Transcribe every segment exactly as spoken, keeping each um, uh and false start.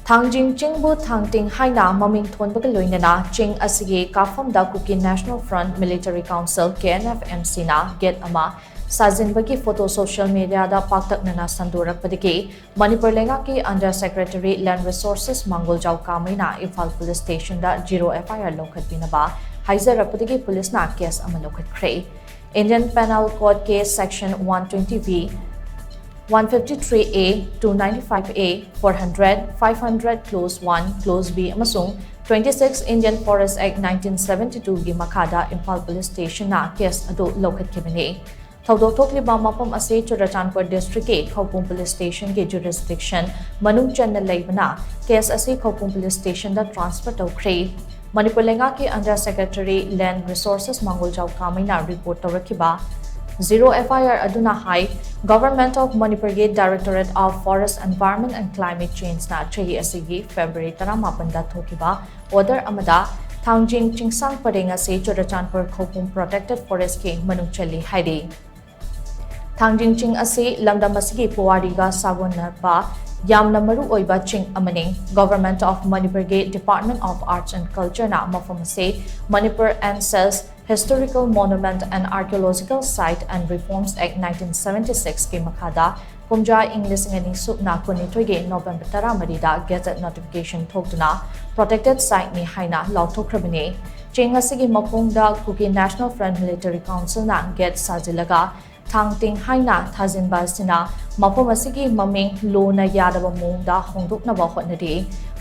ꯊꯥꯡꯖꯤꯡ ꯆꯤꯡꯕꯨ ꯊꯥꯡꯇꯤꯡ ꯍꯥꯏꯅ ꯃꯃꯤꯡ ꯊꯣꯟꯕꯒ ꯂꯣꯏꯅꯅ ꯆꯤꯡ ꯑꯁꯤꯒꯤ ꯀꯥꯐꯝꯗ Kuki National Front Military Council, K N F M C ꯅ gate ꯑꯃ ꯁꯥꯖꯤꯟꯕꯒꯤ photo social media ꯗ ꯄꯥꯛꯇꯛꯅꯅ ꯁꯟꯗꯣꯔꯛꯄꯗꯒꯤ ꯃꯅꯤꯄꯨꯔ ꯂꯩꯉꯥꯛꯀꯤ Under Secretary Land Resources ꯃꯥꯡꯒꯣꯜꯖꯥꯎ ꯀꯥꯃꯩꯅ Imphal Police Station the zero F I R ꯂꯧꯈꯠꯄꯤꯅꯕ ꯍꯥꯏꯖꯔꯛꯄꯗꯒꯤ police ꯅ case ꯑꯃ ꯂꯧꯈꯠꯈ꯭ꯔꯦ꯫ Indian Penal Code ꯀꯤ section one twenty B, one fifty-three A, two ninety-five A, four hundred, five hundred, clause one, clause B ꯑꯃꯁꯨꯡ twenty-six Indian Forest Act nineteen seventy-two ꯒꯤ ꯃꯈꯥꯗ Imphal Police Station ꯅ case ꯑꯗꯨ ꯂꯧꯈꯠꯈꯤꯕꯅꯤ꯫ ꯊꯧꯗꯣꯛ ꯊꯣꯛꯂꯤꯕ ꯃꯐꯝ ꯑꯁꯤ ꯆꯨꯔꯆꯥꯟꯄꯨꯔ district ꯀꯤ ꯈꯧꯄꯨꯝ Police Station ꯒꯤ jurisdiction ꯃꯅꯨꯡ ꯆꯟꯅ ꯂꯩꯕꯅ case ꯑꯁꯤ ꯈꯧꯄꯨꯝ Police Station ꯗ transfer ꯇꯧꯈ꯭ꯔꯦ꯫ ꯃꯅꯤꯄꯨꯔ ꯂꯩꯉꯥꯛꯀꯤ Under Secretary Land Resources ꯃꯥꯡꯒꯣꯜꯖꯥꯎ ꯀꯥꯃꯩꯅ report ꯇꯧꯔꯛꯈꯤꯕ zero F I R ꯑꯗꯨꯅ ꯍꯥꯏ, Government of ꯃꯅꯤꯄꯨꯔꯒꯤ Directorate of Forest Environment and Climate Change ꯅ ꯆꯍꯤ ꯑꯁꯤꯒꯤ February ꯇꯔꯥꯃꯥꯄꯟꯗ ꯊꯣꯛꯈꯤꯕ order ꯑꯃꯗ ꯊꯥꯡꯖꯤꯡ ꯆꯤꯡꯁꯥꯡ ꯄꯔꯦꯡ ꯑꯁꯤ ꯆꯨꯔꯆꯥꯟꯄꯨꯔ ꯈꯧꯄꯨꯝ Protected Forest ꯀꯤ ꯃꯅꯨꯡ ꯆꯜꯂꯤ ꯍꯥꯏꯔꯤ꯫ ꯊꯥꯡꯖꯤꯡ ꯆꯤꯡ ꯑꯁꯤ ꯂꯝꯗꯝ ꯑꯁꯤꯒꯤ ꯄꯨꯋꯥꯔꯤꯒ ꯁꯥꯒꯣꯟꯅꯕ ꯌꯥꯝꯅ ꯃꯔꯨ ꯑꯣꯏꯕ ꯆꯤꯡ ꯑꯃꯅꯤ꯫ Government of ꯃꯅꯤꯄꯨꯔꯒꯤ Department of Arts and Culture ꯅ ꯃꯐꯝ ꯑꯁꯤ Manipur Ancestors Historical Monument and Archaeological Site and Reforms Act nineteen seventy-six ꯀꯤ ꯃꯈꯥꯗ ꯀꯨꯝꯖꯥ ꯏꯪ ꯂꯤꯁꯤꯡ ꯑꯅꯤ ꯁꯨꯞꯅ ꯀꯨꯟꯅꯤꯊꯣꯏꯒꯤ November ꯇꯔꯥꯃꯔꯤꯗ gazette notification ꯊꯣꯛꯇꯨꯅ protected site ꯅꯤ ꯍꯥꯏꯅ ꯂꯥꯎꯊꯣꯛꯈ꯭ꯔꯕꯅꯤ꯫ ꯆꯤꯡ ꯑꯁꯤꯒꯤ ꯃꯈꯣꯡꯗ Kuki National Front Military Council ꯅ gate ꯁꯥꯖꯤꯜꯂꯒ ꯊꯥꯡꯇꯤꯡ ꯍꯥꯏꯅ ꯊꯥꯖꯤꯟꯕ ꯑꯁꯤꯅ ꯃꯐꯝ ꯑꯁꯤꯒꯤ ꯃꯃꯤꯡ ꯂꯣꯅ ꯌꯥꯗꯕ ꯃꯑꯣꯡꯗ ꯍꯣꯡꯗꯣꯛꯅꯕ ꯍꯣꯠꯅꯔꯤ꯫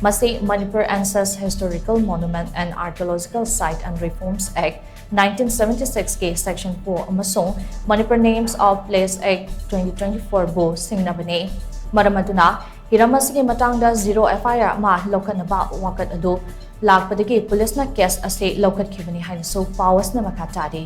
ꯃꯁꯤ Manipur Ancestors Historical Monument and Archaeological Site and Reforms Act nineteen seventy-six ꯀꯤ section four ꯑꯃꯁꯨꯡ Manipur Names of Place Act twenty twenty-four ꯕꯨ ꯁꯤꯡꯅꯕꯅꯤ꯫ ꯃꯔꯝ ꯑꯗꯨꯅ ꯍꯤꯔꯝ ꯑꯁꯤꯒꯤ ꯃꯇꯥꯡꯗ zero F I R ꯑꯃ ꯂꯧꯈꯠꯅꯕ ꯋꯥꯀꯠ ꯑꯗꯨ ꯂꯥꯛꯄꯗꯒꯤ police ꯅ case ꯑꯁꯤ ꯂꯧꯈꯠꯈꯤꯕꯅꯤ ꯍꯥꯏꯅꯁꯨ ꯄꯥꯎ ꯑꯁꯤꯅ ꯃꯈꯥ ꯇꯥꯔꯤ꯫